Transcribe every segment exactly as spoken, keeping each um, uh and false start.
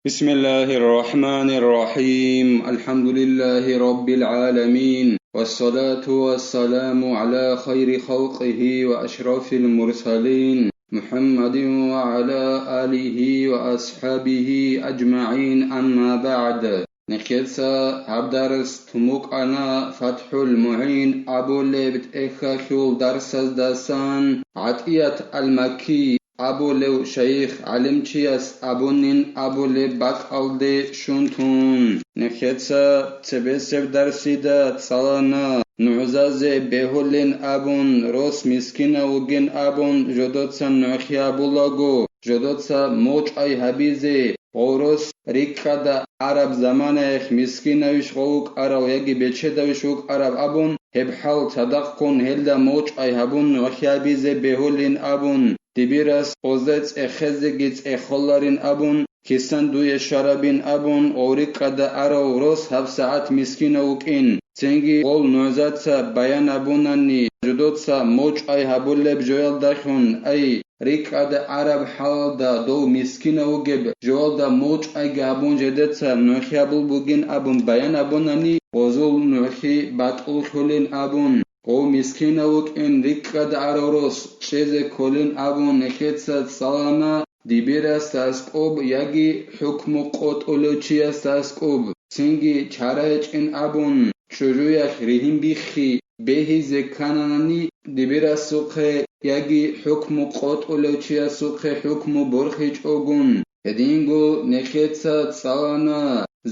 بسم الله الرحمن الرحيم. الحمد لله رب العالمين. والصلاة والسلام على خير خلقه وأشرف المرسلين محمد وعلى آله وأصحابه أجمعين. أما بعد. Нехеца гьаб дарс тумукъана ФатхӀул МугӀин абулеб тӀехьалъул дарсаздасан. ГӀатӀият ал-Макки абулев шайих гӀалимчияс абунин абулеб бакӀалде щун тун. Нехеца цебесеб дарсида цӀалана нугӀзазе бегьулин абун, рос мискинав вугин абун, жодоца нугӀлъи абулаго, жодоца мочӀай гьабизе, гъов рос рикӀкӀада араб заманаялъ мискинавищ гъов вукӀарав яги бечедавищ вукӀараб абун, гьеб хӀал цадахъ ккун гьелда мочӀай гьабун нугӀлъи гьабизе бегьулин абун, дибирас гъозда цӀехезеги цӀехоларин абун, кисан дуе щварабин абун, гъов рикӀкӀада арав рос гьабсагӀат мискинав вукӀин. Цинги гъол нугӀзаца баян абунани, жодоца мочӀай гьабулеб жоялдалъун, ай, рикӀкӀада араб хӀалалда дов мискинав вугеб жоялда мочӀайги гьабун жедеца нугӀлъи гьабул бугин абун баян абунани, гъозул нугӀлъи батӀуллъулин абун, гъов мискинав вукӀин рикӀкӀада арав рос чӀезе кколин абун нехеца цӀалана дибирасда аскӀоб яги хӀукму къотӀулев чиясда аскӀоб, цинги чара гьечӀин абун, чӀужуялъ ригьин биххи бегьизе ккананани дибирасухъе яги хӀукму къотӀулев чиясухъе хӀукму борхичӀогун. Гьединго нехеца цӀалана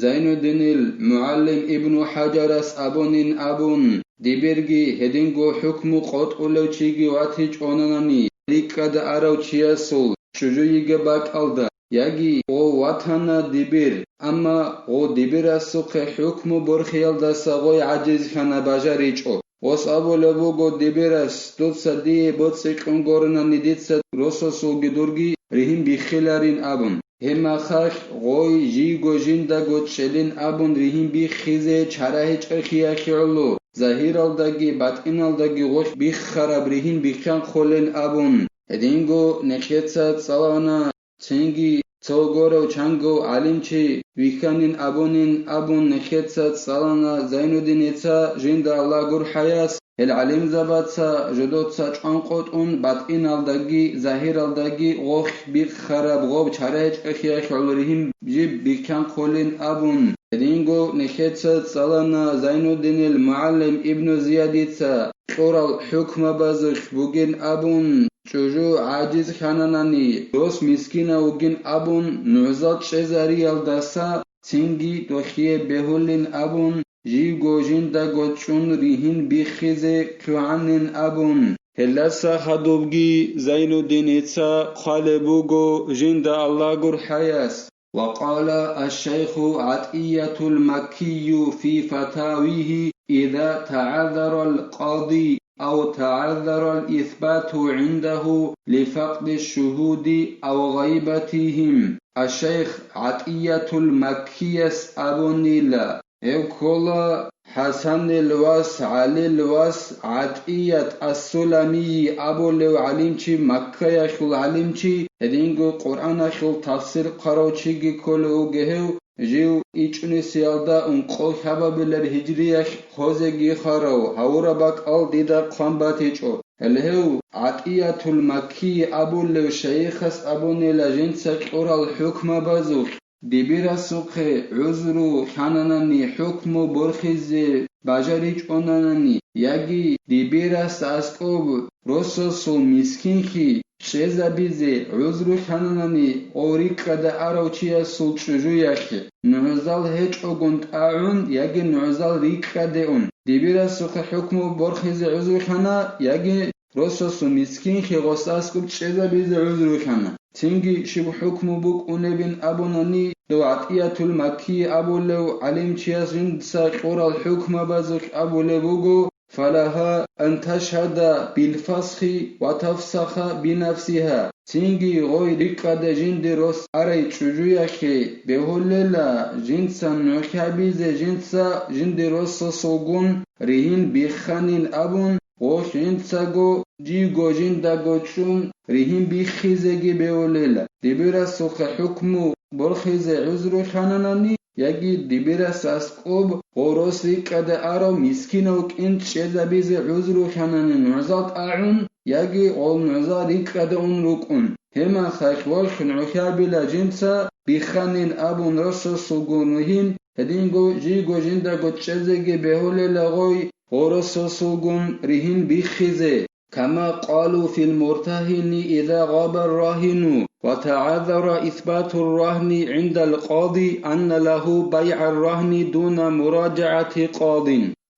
Зайнуддинил мугӀалим Ибну ХӀаджарас абунин абун, дибирги гьединго хӀукму къотӀулев чиги ватичӀонанани, рикӀкӀада арав чиясул чӀужу йигеб бакӀалда, яги гъов ватана дибир, амма гъов дибирасухъе хӀукму борхиялдаса гъой гӀажизлъана бажаричӀо. Гъос абулеб буго дибирас, дуца дие боцӀи кьун горунани дица росасулги дурги ригьин биххиларин абун. Гьебмахалъ гъой жийго жиндаго чӀелин абун ригьин биххизе чара гьечӀеб хиялъе гӀоло, загьиралдаги батӀиналдаги гъолъ биххараб ригьин бихханхъулин абун. Гьединго нехеца цӀалана, цинги цо горав чанго гӀалимчи вихьанин абунин абун нехеца цӀалана Зайнуддиница, жинда Аллагь гурхӀаяс, гьел гӀалимзабаца жодоца чӀванкъотӀун батӀиналдаги загьиралдаги гъолъ биххараб гъоб чара гьечӀеб хиялъе гӀоло ригьин жиб бихханхъулин абун. Гьединго нехеца цӀалана Зайнуддинил мугӀалим Ибну Зиядица кьурал хӀукмабазулъ бугин абун, чӀужу гӀажизлъананани, рос мискинав вугин абун, нугӀзал чӀезариялдаса цинги дохие бегьулин абун, живго жиндаго чӀун ригьин биххизе лъугӀанин абун. Гьелдаса хадубги Зайнуддиница хъвалеб буго, жинда Аллагь гурхӀаяс. وقال الشيخ عطية المكي في فتاويه: إذا تعذر القاضي أو تعذر الإثبات عنده لفقد الشهود أو غيبتهم. Аш-шайх ГӀатӀиятул Маккияс абунила, гьев ккола ХӀасанил вас, ГӀалил вас ГӀатӀият ас-Суламий абулев гӀалимчи, Маккаялъул гӀалимчи, гьединго Къуръаналъул тафсир хъварав чиги кколев вуго гьев, жив ичӀнусиялда ункъо лъабабилеб гьижриялъ хозеги хварав, гьавураб бакӀал дида хъван батичӀо. Гьеле гьев ГӀатӀиятул Маккий абулев шайихас абунила жинца кьурал хӀукмабазулъ, дибирасухъе гӀузру лъананани хӀукму борхизе бажаричӀонанани, яги дибирасда аскӀоб росасул мискинлъи чӀезабизе гӀузру лъананани, гъов рикӀкӀада арав чиясул чӀужуялъе, нугӀзал гьечӀогун тӀагӀун яги нугӀзал рикӀкӀаде ун, дибирасухъе хӀукму борхизе гӀузру лъана яги росасул мискинлъи гъос аскӀоб чӀезабизе гӀузру лъана. Цинги щиб хӀукму букӀунебин абунани, дов ГӀатӀиятул Маккий абулев гӀалимчияс жинца кьурал хӀукмабазулъ абулеб буго: فلها أن تشهد بالفسخ وتفسخ بنفسها. Цинги гъой рикӀкӀада жинди рос арай чӀужуялъе бегьулела, жинца нугӀлъабизе, жинца жинди росасулгун ригьин бихханин абун, гъолъ жинцаго жийго жиндаго чӀун ригьин биххизеги бегьулела. Дибирасухъе хӀукму борхизе гӀузру хананани, яги дибирас аскӀоб гъорос рикӀкӀада арав мискинав кӀин чӀезабизе гӀузру ханани нугӀзал тӀагӀун, яги гъол нугӀзал рикӀкӀада ун рукӀун. Гьемахалъ вохун гӀухьабила жинца бихханин абун росасулгун ругьин, гьединго жийго жиндаго чӀезеги бегьулела гъой гъоросасулгун ригьин биххизе. كما قالوا في المرتهن إذا غاب الراهن وتعذر إثبات الرهن عند القاضي أن له بيع الرهن دون مراجعة قاض.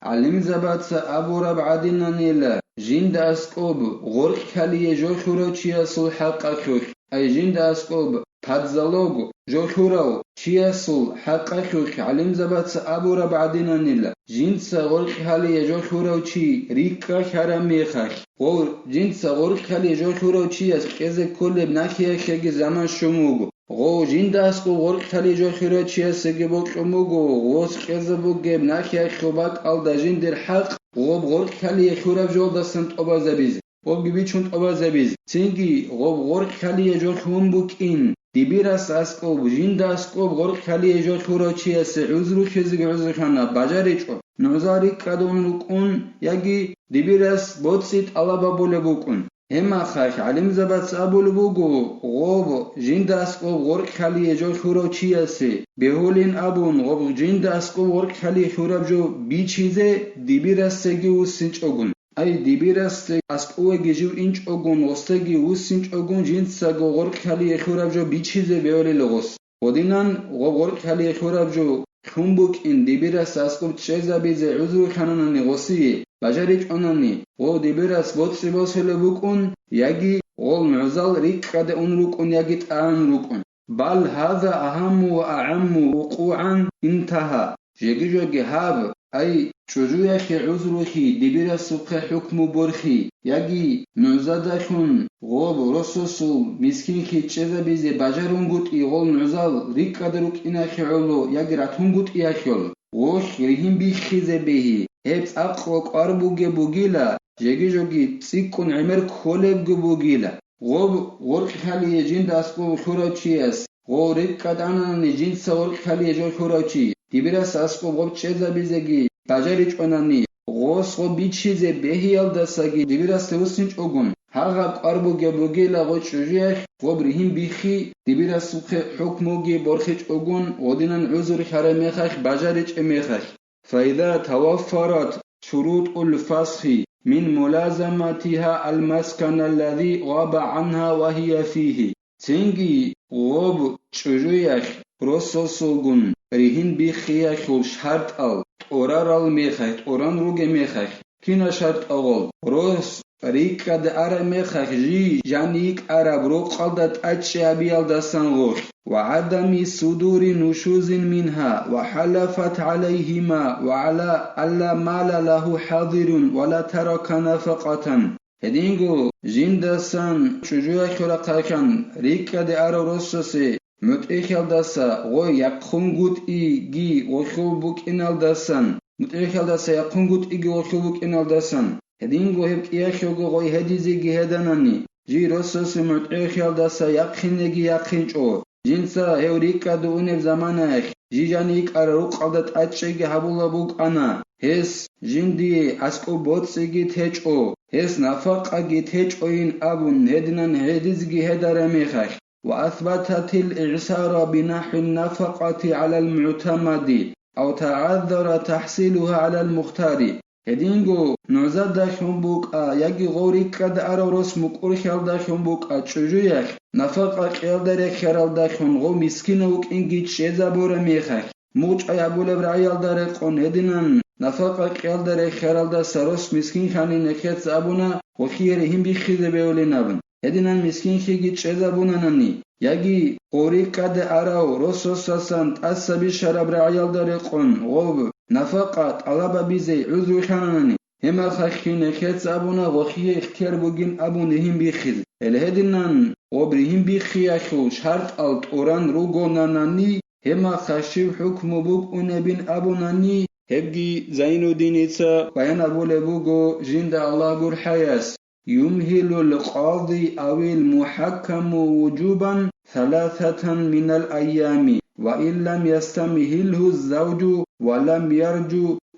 ГӀалимзабаца абураб гӀадинанила, жинда аскӀоб гъоркь хьалие жо хьурав чиясул хӀакъалъулъ, ай жинда аскӀоб подзалог жо хьурав чиясул хӀакъалъулъ гӀалимзабаца абураб гӀадинанила, жинца гъоркь хьалие жо хьурав чи рикӀкӀа хьараб мехалъ, гъов жинца гъоркь хьалие жо хьурав чияс кьезе кколеб нахиялъеги заман щун вуго. Гъов жинда аскӀоб гъоркь хьалие жо хьурав чиясеги бокьун буго, гъос кьезе бугеб нахиялъул бакӀалда жиндир хӀакъ гъоб гъоркь хьалие хьураб жолдасан тӀобазабизе. Гъобги бичун тӀобазабизе. Цинги гъоб гъоркь хьалие жо хьун букӀин, дибирас аскӀоб, жинда аскӀоб гъоркь хьалие жо хьурав чиясе гӀузру хьизеги гӀузру хьана, бажаричӀо, нугӀзал рикӀкӀадун рукӀун, яги дибирас боцӀи тӀалаб гьабулеб букӀун. Гьемахалъ гӀалимзабац абулеб буго, гъоб жинда аскӀоб гъоркь хьалие жо хьурав чиясе бегьулин абун, гъоб жинда аскӀоб гъоркь хьалие хьураб жо бичизе дибирасеги вуссинчӀогун. Ай, дибирасде аскӀовеги жив инчӀогун, гъосдеги вуссинчӀогун, жинцаго гъоркь хьалие хьураб жо бичизе бегьулел гъос. Гъодинан гъоб гъоркь хьалие хьураб жо хьун букӀин, дибирас аскӀоб чӀезабизе гӀузру хьананани гъосие, бажаричӀонани, гъов дибирас боцӀи босулеб букӀун, яги гъол нугӀзал рикӀкӀада ун рукӀун, яги тӀагӀун рукӀун. بل هذا أهم وأعم وقوعا انتهى. Жеги-жоги гьаб, ай, чӀужуялъе гӀузрухъе, дибирасухъе хӀукму борхи, яги нугӀзадалъун гъоб росасул мискинлъи чӀезабизе бажарунгутӀи гъол нугӀзал рикӀкӀада рукӀиналъе гӀоло, яги ратунгутӀиялъул, гъолъ ригьин биххизе бегьи, гьеб цӀакъго кӀвар бугеб бугила, жеги-жоги цӀикӀкӀун гӀемер кколебги бугила. Гъоб гъоркь хьалие жинда аскӀов хьурав чияс, гъов рикӀкӀад ананани жинца гъоркь хьалие жо хьурав чи, дибирас аскӀоб гъоб чӀезабизеги бажаричӀонани, гъос гъоб бичизе бегьиялдасаги дибирасде вуссинчӀогун, гьагъаб кӀвар бугеб бугила гъой чӀужуялъ гъоб ригьин биххи, дибирасухъе хӀукмуги борхичӀогун, гъодинан гӀузру хьараб мехалъ, бажаричӀеб мехалъ. فإذا توفرت شروط الفسخ من ملازمتها المسكن الذي غاب عنها وهي فيه. Цинги гъоб чӀужуялъ росасулгун ригьин биххиялъул шартӀал тӀорарал мехалъ, тӀоран ругеб мехалъ, кина шартӀал гъол? Рос рикӀкӀад араб мехалъ жий жанив йикӀараб рукъалда тӀадчӀи гьабиялдасан гъолъ, وعدم صدور نشوز منها وحلفت عليهما وعلى ألا مال له حاضر ولا ترك نفقة. Гьединго жиндасан чӀужуялъул рахъалъан рикӀкӀаде арав росасе мутӀигьалдаса гъой яхъунгутӀиги гъолъул букӀиналдасан, мутӀигьалдаса яхъунгутӀиги гъолъул букӀиналдасан, гьединго гьеб кӀиялъего гъой гьедизеги гьеданани, жий росасе мутӀигьалдаса яхъинеги яхъинчӀо. Жинца гьев рикӀкӀад унеб заманаялъ, жий жанив йикӀараб рукъалда тӀадчӀиги гьабулеб букӀана, гьес жиндие аскӀоб боцӀиги течӀо, гьес нафакъаги течӀойин абун гьединан гьедизеги гьедараб мехалъ, وأثبتت الإعسار بنحو النفقة على المعتمد أو تعذر تحصيلها على المختار. Гьединго нугӀзадалъун букӀа яги гъов рикӀкӀад арав рос мукӀурхьалдалъун букӀа чӀужуялъ, нафакъа кьеялда рехьаралдалъун гъов мискинав вукӀинги чӀезабураб мехалъ, мугъчӀвай гьабулеб рагӀиялда рекъон гьединан нафакъа кьеялда рехьаралдаса рос мискинлъани нехеца абуна, гъолъие ригьин биххизе бегьулин абун. Гьединан мискинлъиги чӀезабунанани, яги гъов рикӀкӀаде арав росасасан тӀаса бищараб рагӀиялда рекъон гъов нафакъа тӀалаб гьабизе гӀузру хьананани, гьеб мехалъги нехеца абуна, гъолъие ихтияр бугин абун ригьин биххизе. Гьеле гьединан гъоб ригьин биххиялъул шартӀал тӀоран ругонанани, гьеб мехалъ щиб хӀукму букӀунебин абунани, гьебги Зайнуддиница баян гьабулеб буго жинда Аллагь гурхӀаяс. يمهل القاضي أو المحكم وجوبا ثلاثة من الأيام، وإن لم يستمهله الزوج ولم يرج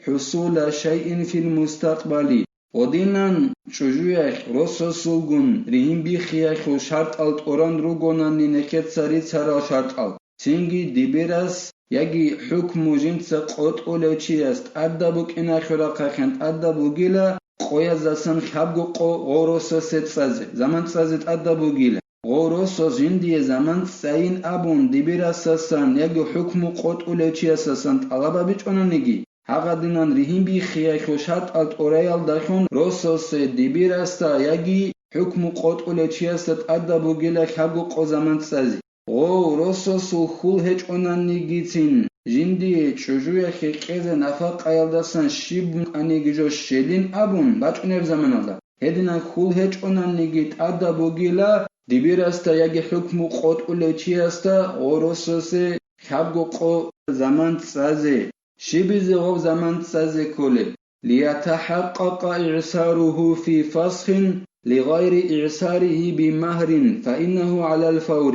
حصول شيء في المستقبل. Гъодинан чӀужуялъ росасулгун ригьин биххиялъул шартӀал тӀоран ругонани нехеца рицарал шартӀал, цинги дибирас яги хӀукму жинца къотӀулев чияс тӀадаб букӀиналъул рахъалъан тӀадаб бугила къоязасан лъабго къо гъоросасе цӀазе, заман цӀазе тӀадаб бугила. Гъоросо жиндие заман цӀайин абун дибирасасан яги хӀукму къотӀулев чиясасан тӀалаб абичӀонаниги, гьагъадинан ригьин биххиялъул шартӀал тӀораялдалъун росасе дибирасда яги хӀукму къотӀулев чиясда тӀадаб бугила лъабго къо заман цӀазе. Гъов, росасул хьул гьечӀонанигицин, жиндие чӀужуялъе кьезе нафакъаялдасан щиб букӀаниги жо щелин абун бачӀунеб заманалда, гьединан хьул гьечӀонанниги тӀадаб бугила дибирасда яги хӀукму къотӀулев чиясда гъоросасе лъабго къо заман цӀазе. Щибизе гъов заман цӀазе кколеб? ليتحقق إعساره في فسخ لغير إعساره بمهر فإنه على الفور.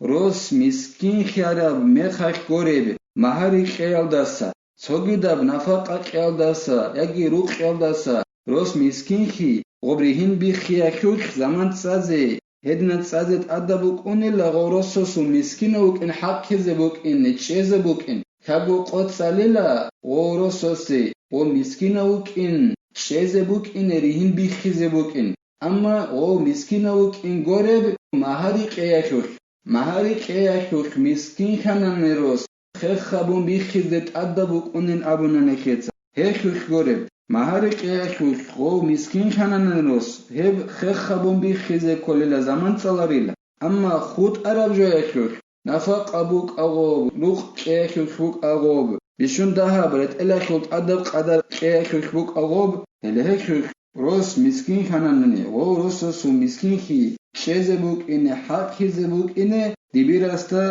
Рос мискинхьараб мехалъ гореб, магьари кьеялдаса, цогидаб нафакъа кьеялдаса яги рукъиялдаса рос мискинхьи, гъоб ригьин биххиялъулъ заман цӀазе, гьединан цӀазе тӀадаб букӀунила гъов росасул мискинав вукӀин хӀакълъизе букӀин, чӀезе букӀин, лъабго къо цӀалила гъов росасе, гъов мискинав вукӀин, чӀезе букӀине ригьин биххизе букӀин. Амма гъов мискинав вукӀин гореб магьари кьеялъулъ. Магьари кьеялъулъ мискинхьанани рос хехабун биххизе тӀадаб букӀунин абуна нехеца. Гьелъулъ гореб, магьари кьеялъулъ гъов мискинхьанани рос, гьеб хехабун биххизе кколила заман цӀаларила. Амма хутӀараб жоялъулъ, нафакъа букӀа гъоб, рукъ кьеялъулъ букӀа гъоб, бищун дагьаб ретӀелалъул тӀадаб къадар кьеялъулъ букӀа гъоб, гьеле гьелъулъ рос мискинхьанани, гъов росасул мискинхьи чӀезе букӀине, хӀакълъизе букӀине, дибирасда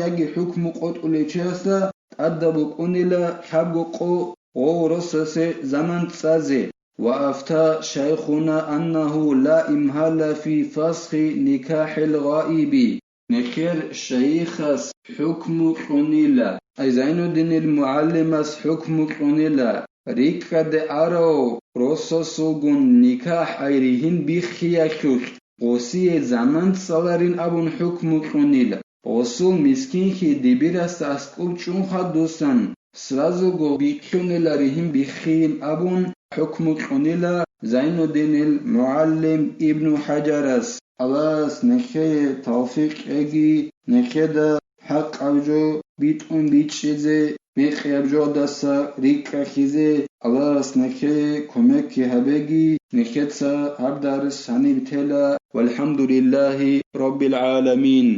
яги хӀукму къотӀулев чиясда тӀадаб букӀунила лъабго къо гъов росасе заман цӀазе. وأفتى شيخنا أنه لا إمهال في فسخ نكاح الغائب. Нехер шайихас хӀукму кьунила, ай Зайнуддинил мугӀалимас хӀукму кьунила, рикӀкӀаде арав росасулгун никахӀ ай ригьин биххиялъулъ гъосие заман цӀаларин абун хӀукму кьунила. Гъосул мискинхьи дибирасда аскӀоб чӀун хадусан, сразуго бихьунила ригьин биххийин абун хӀукму кьунила Зайнуддинил мугӀалим Ибну ХӀаджарас. Аллагьас нехее тавфикъ кьеги, нехеда хӀакъаб жо битӀун бичӀчӀизе, мекъияб жодаса рикӀкӀахьизе Аллагьас нехее кумекги гьабеги, нехеца гьаб дарс гьаниб тела. ВалхӀамдулиллагьи раббил гӀаламин.